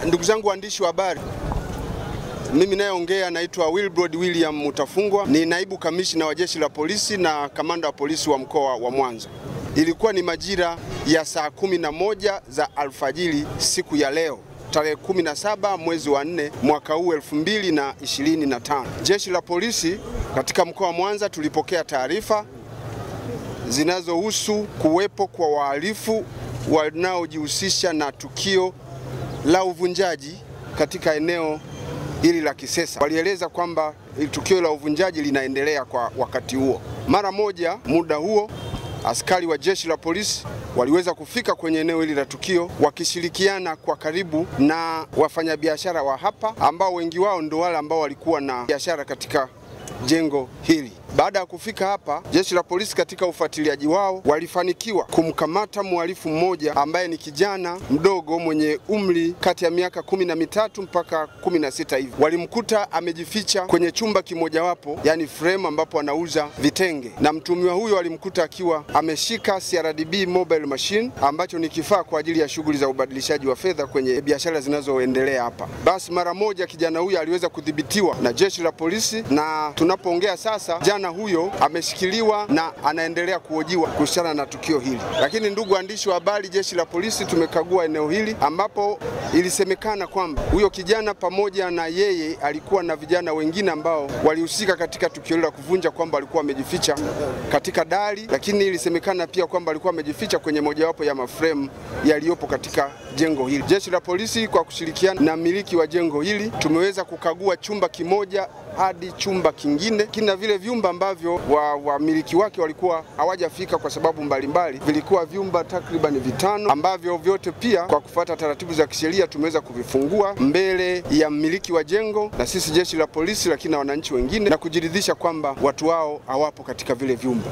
Ndugu zangu waandishi wa habari, mimi nayeongea naitwa Wilbrod William Mutafungwa, ni naibu kamishna wa jeshi la polisi na kamanda wa polisi wa mkoa wa Mwanza. Ilikuwa ni majira ya saa 11 za alfajiri siku ya leo tarehe 17 mwezi wa 4 mwaka huu 2025. Jeshi la polisi katika mkoa wa Mwanza tulipokea taarifa zinazohusu kuwepo kwa wahalifu wanaojihusisha na tukio la uvunjaji katika eneo hili la Kisesa. Walieleza kwamba tukio la uvunjaji linaendelea kwa wakati huo. Mara moja muda huo askari wa jeshi la polisi waliweza kufika kwenye eneo hili la tukio wakishirikiana kwa karibu na wafanyabiashara wa hapa ambao wengi wao ndio wale ambao walikuwa na biashara katika jengo hili. Baada ya kufika hapa, jeshi la polisi katika ufuatiliaji wao walifanikiwa kumkamata mhalifu mmoja ambaye ni kijana mdogo mwenye umri kati ya miaka 13 mpaka 16 hivi. Walimkuta amejificha kwenye chumba kimojawapo, yani frame ambapo anauza vitenge, na mtuhumiwa huyo alimkuta akiwa ameshika CRDB mobile machine ambacho ni kifaa kwa ajili ya shughuli za ubadilishaji wa fedha kwenye biashara zinazoendelea hapa. Basi mara moja kijana huyo aliweza kudhibitiwa na jeshi la polisi, na tunapoongea sasa kijana huyo ameshikiliwa na anaendelea kuhojiwa kuhusiana na tukio hili. Lakini ndugu waandishi wa habari, jeshi la polisi tumekagua eneo hili ambapo ilisemekana kwamba huyo kijana pamoja na yeye alikuwa na vijana wengine ambao walihusika katika tukio la kuvunja, kwamba alikuwa amejificha katika dari, lakini ilisemekana pia kwamba alikuwa amejificha kwenye mojawapo ya maframe yaliyopo katika jengo hili. Jeshi la polisi kwa kushirikiana na mmiliki wa jengo hili tumeweza kukagua chumba kimoja hadi chumba kingine, kina vile vyumba ambavyo wamiliki wake walikuwa hawajafika kwa sababu mbalimbali. Vilikuwa vyumba takriban 5 ambavyo vyote pia kwa kufuata taratibu za kisheria tumeweza kuvifungua mbele ya mmiliki wa jengo na sisi jeshi la polisi, lakini na wananchi wengine, na kujiridhisha kwamba watu wao hawapo katika vile vyumba.